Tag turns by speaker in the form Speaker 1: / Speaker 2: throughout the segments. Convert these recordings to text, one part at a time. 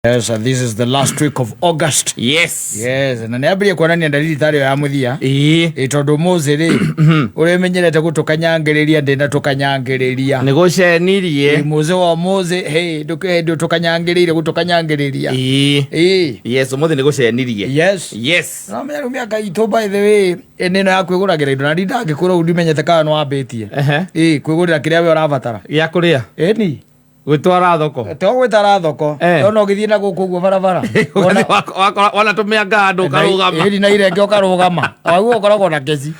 Speaker 1: Yes, and this is the last week of August.
Speaker 2: Yes.
Speaker 1: Yes, na nä ambä kuonania dalili tarä yo ya må thia.
Speaker 2: Ĩĩ.
Speaker 1: Ä tondå må thä rä å rä menyerete gå tå kanyangä rä ria ndä na tå kanyangä rä ria.
Speaker 2: Nĩ gũcenirie.
Speaker 1: Må thä wa må thä ndå tå kanyangä rä ire gå tå kanyangä rä ria.
Speaker 2: Ĩĩ.
Speaker 1: Ä.
Speaker 2: Yes, ũmũthĩ nĩ gũcenirie.
Speaker 1: Yes.
Speaker 2: Yes.
Speaker 1: Namenya rä u mä aka itå by the way ä no ya kwä gå ragä ra indo na ndindangä kå ra u ndimenyete kana nä wambä tie.
Speaker 2: Ehe.
Speaker 1: Ä kwä gå rä ra kä rä a we å rabatara.
Speaker 2: Gĩa kũrĩa.
Speaker 1: Ä
Speaker 2: Gwĩtwara thoko.
Speaker 1: to gwä tara thoko.
Speaker 2: Eh.
Speaker 1: No å gä thiä na gå kå guo barabara.
Speaker 2: Ũgathiĩ wakora wona tũmĩanga handũ ũkarũgama.
Speaker 1: Ĩri na irenge ũkarũgama waguo ũkoragwo na keci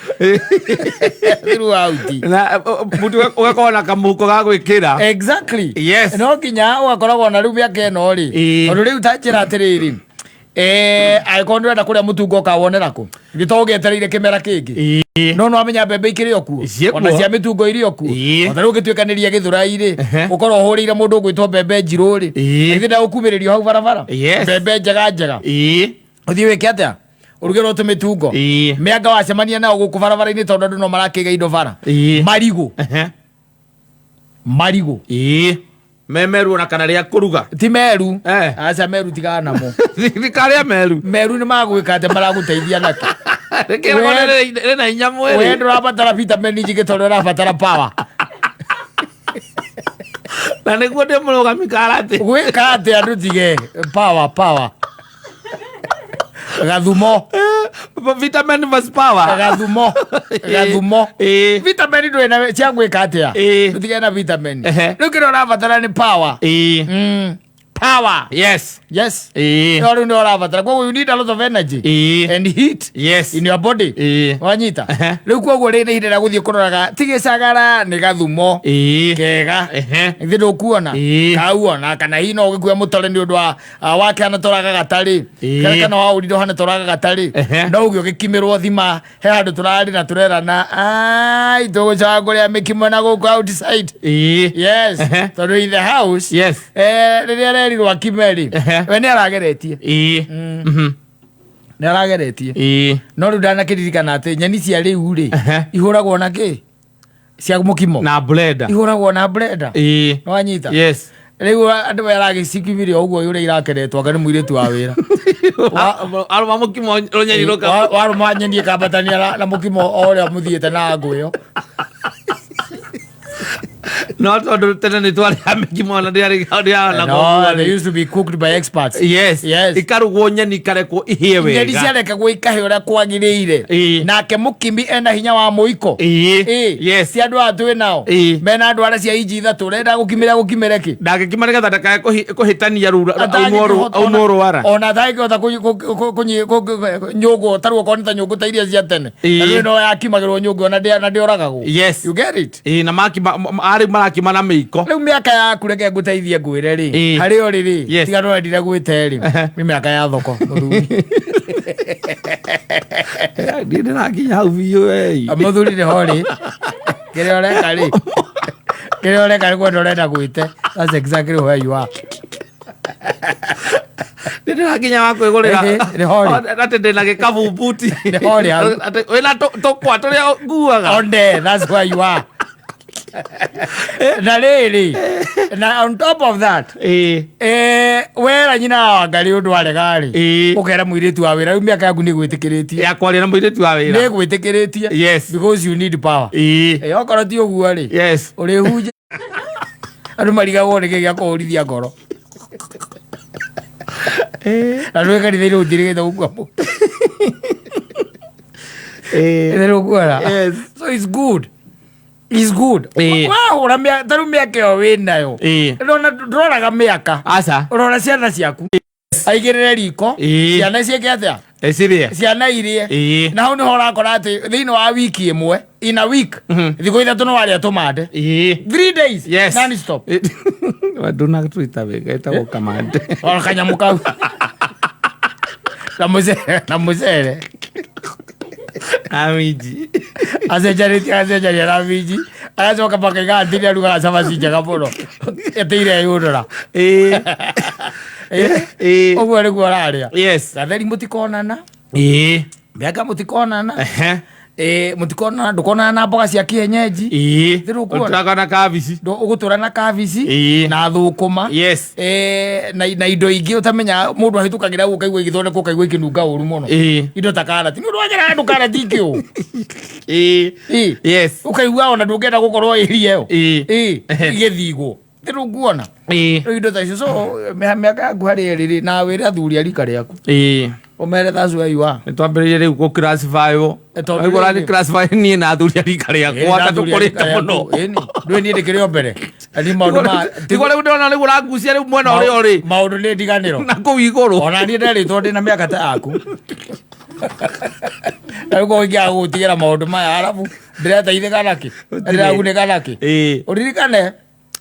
Speaker 1: throughout.
Speaker 2: Na mũtu ũgakorwo na kamũhuko ga gwĩkĩra.
Speaker 1: Exactly.
Speaker 2: Yes.
Speaker 1: No nginya ũgakoragwo na rĩu mĩaka ĩno rĩ.
Speaker 2: Ĩĩ.
Speaker 1: Tondũ rĩu ta njĩra atĩrĩrĩ, angĩkorwo nĩ ũrenda kũrĩa mũtungo ũkawonera kũ gĩto ũgĩetereire kĩmera kĩngĩ.
Speaker 2: Ĩĩ.
Speaker 1: No amenya mbembe ikĩrĩ o kuo.
Speaker 2: Ciĩ
Speaker 1: Ona
Speaker 2: kuo.
Speaker 1: cia mĩtungo irĩ o kuo.
Speaker 2: Ĩĩ.
Speaker 1: Ona rĩu ũgĩtuĩkanĩria Gĩthũrai rĩ,
Speaker 2: Ehe.
Speaker 1: ũkorwo ũhũrĩire mũndũ ũgwĩtwo mbembe njirũ rĩ.
Speaker 2: Ĩĩ.
Speaker 1: Githĩ ndagũkumĩrĩrio hau barabara?
Speaker 2: Yes.
Speaker 1: Mbembe njega njega.
Speaker 2: Ĩĩ.
Speaker 1: Ũthiĩ wĩke atĩa? Ũrugĩrwo tũmĩtungo.
Speaker 2: Ĩĩ.
Speaker 1: Mĩanga wacemania nao gũkũ barabara-inĩ tondũ andũ no marakĩiga indo bara.
Speaker 2: Ĩĩ.
Speaker 1: Marigũ.
Speaker 2: Ehe.
Speaker 1: Marigũ.
Speaker 2: Ĩĩ. Me meru ona kana rĩa kũruga.
Speaker 1: Ti meru.
Speaker 2: Eh.
Speaker 1: Aca meru tigana namo.
Speaker 2: Nĩ karĩa meru.
Speaker 1: Meru nĩ magwĩka atĩ maragũteithia nakĩ.
Speaker 2: Rĩkĩragwo rĩna hinya
Speaker 1: We
Speaker 2: mwĩrĩ.
Speaker 1: ndũrabatara vitamin nyingĩ tondũ ũrabatara power.
Speaker 2: Na nĩguo ndĩ mũrũgami karate.
Speaker 1: Gwĩka atĩ andũ tige power power. Gathumo.
Speaker 2: Vitamin versus power.
Speaker 1: Gathumo. Gathumo.
Speaker 2: Ĩĩ.
Speaker 1: Vitamin ndũrĩ na cia gwĩka atĩa.
Speaker 2: Ĩĩ.
Speaker 1: Tũtigane na vitamin.
Speaker 2: Ehe.
Speaker 1: Rĩu kĩrĩa ũrabatara nĩ power.
Speaker 2: Ĩĩ.
Speaker 1: Power.
Speaker 2: Yes.
Speaker 1: Yes.
Speaker 2: Ĩĩ.
Speaker 1: No rĩu nĩ ũrabatara. Koguo you need a lot of energy.
Speaker 2: Ĩĩ.
Speaker 1: And heat.
Speaker 2: Yes.
Speaker 1: In your body.
Speaker 2: Ĩĩ.
Speaker 1: Wanyita.
Speaker 2: Ehe.
Speaker 1: Rĩu koguo rĩ nĩ ihinda rĩa gũthiĩ kũroraga ti gĩcagara nĩ gathumo.
Speaker 2: Ĩĩ.
Speaker 1: Kega.
Speaker 2: Ehe.
Speaker 1: Ithe ndũkuona.
Speaker 2: Ĩĩ.
Speaker 1: Kau ona kana hihi no ũgĩkue mũtore nĩ ũndũ wa wake hana tũraga gatarĩ.
Speaker 2: Ĩĩ.
Speaker 1: Kana kana waũrire hana tũraga gatarĩ.
Speaker 2: Ehe.
Speaker 1: No ũgĩ ũgĩkimĩrwo thima he handũ tũrarĩ na tũrerana ai tũgũcoka kũrĩa mĩkimo na gũkũ outside.
Speaker 2: Ĩĩ.
Speaker 1: Yes.
Speaker 2: Ehe.
Speaker 1: Tondũ in the house.
Speaker 2: Yes.
Speaker 1: Rĩrĩa arerirwo akime rĩ.
Speaker 2: Ehe.
Speaker 1: We nĩ arageretie.
Speaker 2: Ĩĩ. Mhm.
Speaker 1: Nĩ arageretie.
Speaker 2: Ĩĩ.
Speaker 1: No rĩu ndanakĩririkana atĩ nyeni cia rĩu rĩ
Speaker 2: Ehe.
Speaker 1: ihũragwo na kĩ? Cia mũkimo.
Speaker 2: Na blender.
Speaker 1: Ihũragwo na blender.
Speaker 2: Ĩĩ.
Speaker 1: Nĩwanyita?
Speaker 2: Yes.
Speaker 1: Rĩu andũ aragĩcikimire o ũguo ũrĩa irakeretwo anga nĩ mũirĩtu wa wĩra.
Speaker 2: Arũma mũkimo rũnyeni rũka.
Speaker 1: Warũma nyeni ĩkambatania na mũkimo o ũrĩa mũthiĩte na ngũ ĩyo.
Speaker 2: No tondũ tene nĩ twarĩaga mĩkimo ona ndĩarĩ ndĩarĩ
Speaker 1: No, they used to be cooked by experts.
Speaker 2: Yes.
Speaker 1: Yes.
Speaker 2: Ikarugwo nyeni ikarekwo ihĩe
Speaker 1: Nyeni
Speaker 2: wega.
Speaker 1: ciarekagwo ikahĩa ũrĩa kwagĩrĩire.
Speaker 2: Ĩĩ.
Speaker 1: Nake mũkimi ena hinya wa mũiko.
Speaker 2: Ĩĩ.
Speaker 1: Ĩĩ.
Speaker 2: Yes.
Speaker 1: Si andũ aya twĩ nao.
Speaker 2: Ĩĩ.
Speaker 1: Mena andũ arĩa cia inji ithatũ ũrenda gũkimĩra gũkimĩre kĩ?
Speaker 2: Ndangĩkima nĩgetha ndakae kũhĩtania rĩu aumwo rwara.
Speaker 1: Ona atangĩhota nyũngũ tarĩu okorwo nĩ ta nyũngũ ta iria cia tene.
Speaker 2: Ĩĩ.
Speaker 1: Na rĩu no yakimagĩrwo nyũngũ ona ndĩoragagwo.
Speaker 2: Yes.
Speaker 1: You get it?
Speaker 2: Ĩĩ na makima arĩ marakima na mĩiko.
Speaker 1: Rĩu mĩaka yaku reke ngũteithie ngwĩre rĩ.
Speaker 2: Ĩĩ.
Speaker 1: Harĩa ũrĩ rĩ.
Speaker 2: Yes.
Speaker 1: Tiga ndwendire gwĩte rĩ.
Speaker 2: Ehe.
Speaker 1: Nĩ mĩaka ya thoko mũthuri.
Speaker 2: Niĩ ndĩrakinya hau biũ ei.
Speaker 1: Mũthuri nĩ ho rĩ. Kĩrĩa ũreka rĩ. Kĩrĩa ũreka nĩ kwenda ũrenda gwĩte. That's exactly where you are.
Speaker 2: Nĩ ndĩrakinya wa kwĩgũrĩra.
Speaker 1: Ĩhĩ, nĩ ho rĩ.
Speaker 2: Atĩ ndĩna gĩkabubuti.
Speaker 1: Nĩ ho rĩ hau.
Speaker 2: Atĩ wĩna tũkwa tũrĩa nguaga.
Speaker 1: On there, that's where you are. Na rĩrĩ, na on top of that,
Speaker 2: Ĩĩ.
Speaker 1: wera nyina wa Wangarĩ ũndũ arega rĩ,
Speaker 2: Ĩĩ.
Speaker 1: ũkera mũirĩtu wa wĩra, rĩu mĩaka yaku nĩ ĩgwĩtĩkĩrĩtie.
Speaker 2: Ya kwaria na mũirĩtu wa
Speaker 1: Nĩ
Speaker 2: wĩra.
Speaker 1: ĩgwĩtĩkĩrĩtie.
Speaker 2: Yes.
Speaker 1: Because you need power.
Speaker 2: Ĩĩ.
Speaker 1: Okorwo ti ũguo rĩ,
Speaker 2: Yes.
Speaker 1: ũrĩhunja. Andũ marigagwo nĩ kĩ gĩa kũhũrithia ngoro. Na rwĩ kanitha-inĩ ũtirĩgĩte gũkua mũndũ.
Speaker 2: Ĩĩ.
Speaker 1: Nĩ ũkuona?
Speaker 2: Yes.
Speaker 1: So it's good. It's good.
Speaker 2: Ĩĩ.
Speaker 1: Wahũra ta rĩu mĩaka ĩyo wĩ nayo.
Speaker 2: Ĩĩ.
Speaker 1: Ndũrona ndũroraga mĩaka.
Speaker 2: Aca.
Speaker 1: Ũrora ciana ciaku. Aigĩrĩre riko.
Speaker 2: Ĩĩ.
Speaker 1: Ciana ciĩke atĩa?
Speaker 2: Ecirie.
Speaker 1: Ciana irie.
Speaker 2: Ĩĩ.
Speaker 1: Na hau nĩho ũrakora atĩ thĩinĩ wa wiki ĩmwe, in a week, thikũ ithatũ nĩ warĩa tũmande.
Speaker 2: Ĩĩ.
Speaker 1: 3 days.
Speaker 2: Yes.
Speaker 1: Non stop.
Speaker 2: Ndũnatwĩta wega ĩtagwo kamande.
Speaker 1: Ona kanyamũ kau. Na mũcere, na mũcere.
Speaker 2: Amiji.
Speaker 1: Acenjanĩtie acenjania na minji. Agacoka makaiga aunty nĩ arugaga cabaci njega mũno. Ĩtĩire yũnũra.
Speaker 2: Ĩĩ. Ĩĩ.
Speaker 1: Ũguo nĩguo ũrarĩa.
Speaker 2: Yes.
Speaker 1: Gatheri mũtikonana.
Speaker 2: Ĩĩ.
Speaker 1: Mĩanga mũtikonana.
Speaker 2: Ehe.
Speaker 1: Mũtikona ndũkonana na mboga cia kienyeji.
Speaker 2: Ĩĩ.
Speaker 1: Thĩ ndũkuona.
Speaker 2: Ũtũraga na kabici.
Speaker 1: Ũgũtũra na kabici
Speaker 2: Ĩĩ.
Speaker 1: na thũkũma.
Speaker 2: Yes.
Speaker 1: Na indo ingĩ ũtamenya mũndũ ahĩtũkagĩra ũguo ũkaigua igĩthondekwo, ũkaigua ikĩnunga ũru mũno.
Speaker 2: Ĩĩ.
Speaker 1: Indo ta karati, nĩ ũndũ wagera handũ karati ikĩũ.
Speaker 2: Ĩĩ.
Speaker 1: Ĩĩ.
Speaker 2: Yes.
Speaker 1: Ũkaigua ona ndũngĩenda gũkorwo ĩria ĩyo.
Speaker 2: Ĩĩ.
Speaker 1: Ĩĩ, igĩthigwo thĩ ndũkuona.
Speaker 2: Ĩĩ.
Speaker 1: Rĩu indo ta icio, so mĩaka yaku harĩ ĩrĩ rĩ, na wĩre athuri a rika rĩaku,
Speaker 2: Ĩĩ.
Speaker 1: ũmere that's where you are.
Speaker 2: Nĩ twambĩrĩirie rĩu gũ classify-wo.
Speaker 1: Eh, tondũ
Speaker 2: Rĩu ũrathi
Speaker 1: rĩrĩ-
Speaker 2: classify niĩ na athuri a rika rĩakwa ta tũkũrĩte mũno.
Speaker 1: Ndũĩ niĩ ndĩkĩrĩ o mbere. Ni maũndũ ma
Speaker 2: Tiguo rĩu ndĩrona rĩu ũrangucia rĩu mwena ũrĩa ũrĩ
Speaker 1: maũndũ nĩ ndiganĩro.
Speaker 2: Na kũu igũrũ.
Speaker 1: Ona niĩ nderĩtwo ndĩ na mĩaka ta yaku, na rĩu korwo ingĩaga gũgũtigĩra maũndũ maya, arabu ndĩrateithĩka nakĩ? Ndĩragunĩka nakĩ?
Speaker 2: Ĩĩ.
Speaker 1: Ũririkane.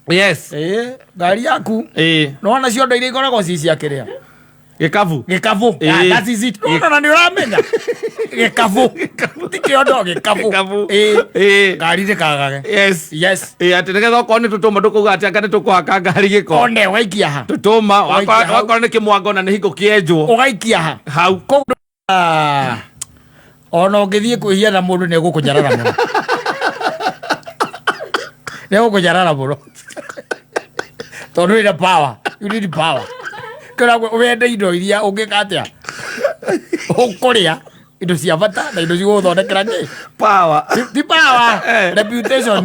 Speaker 2: Yes.
Speaker 1: Ĩĩ, ngari yaku.
Speaker 2: Ĩĩ.
Speaker 1: Nĩwona ciondo iria ikoragwo ci cia kĩrĩa?
Speaker 2: Gĩkabu.
Speaker 1: Gĩkabũ.
Speaker 2: Ĩĩ.
Speaker 1: Ah, that is it. Nĩwona na nĩ ũramenya gĩkabũ ti kĩondo, gĩkabũ.
Speaker 2: Gĩkabu.
Speaker 1: Ĩĩ.
Speaker 2: Ĩĩ.
Speaker 1: Ngari ndĩkagage.
Speaker 2: Yes.
Speaker 1: Yes.
Speaker 2: Ĩĩ, atĩ nĩgetha okorwo nĩ tũtũma ndũkauga atĩ anga nĩ tũkũhaka ngari gĩko.
Speaker 1: One ũgaikia ha?
Speaker 2: Tũtũma.
Speaker 1: Ũgaikia hau.
Speaker 2: Wakorwo nĩ kĩmwango na nĩ hingo kĩenjwo.
Speaker 1: Ũgaikia ha?
Speaker 2: Hau.
Speaker 1: Ah. Ona ũngĩthiĩ kwĩhia na mũndũ, nĩ egũkũnyarara mũno, nĩ egũkũnyarara mũno, tondũ wĩna power. You need power. Kĩragwo wende indo iria ũngĩka atĩa, ũkũrĩa indo cia bata na indo cigũgũthondekera kĩ?
Speaker 2: Power.
Speaker 1: Ti power.
Speaker 2: Eh.
Speaker 1: Reputation.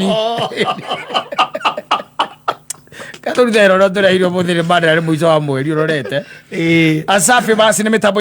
Speaker 1: Katũrute ĩro tũreheirwo mũthĩ nĩ mandĩra nĩ mũico wa mweri ũrorete.
Speaker 2: Ĩĩ.
Speaker 1: Asafi basi nĩ mĩtambo.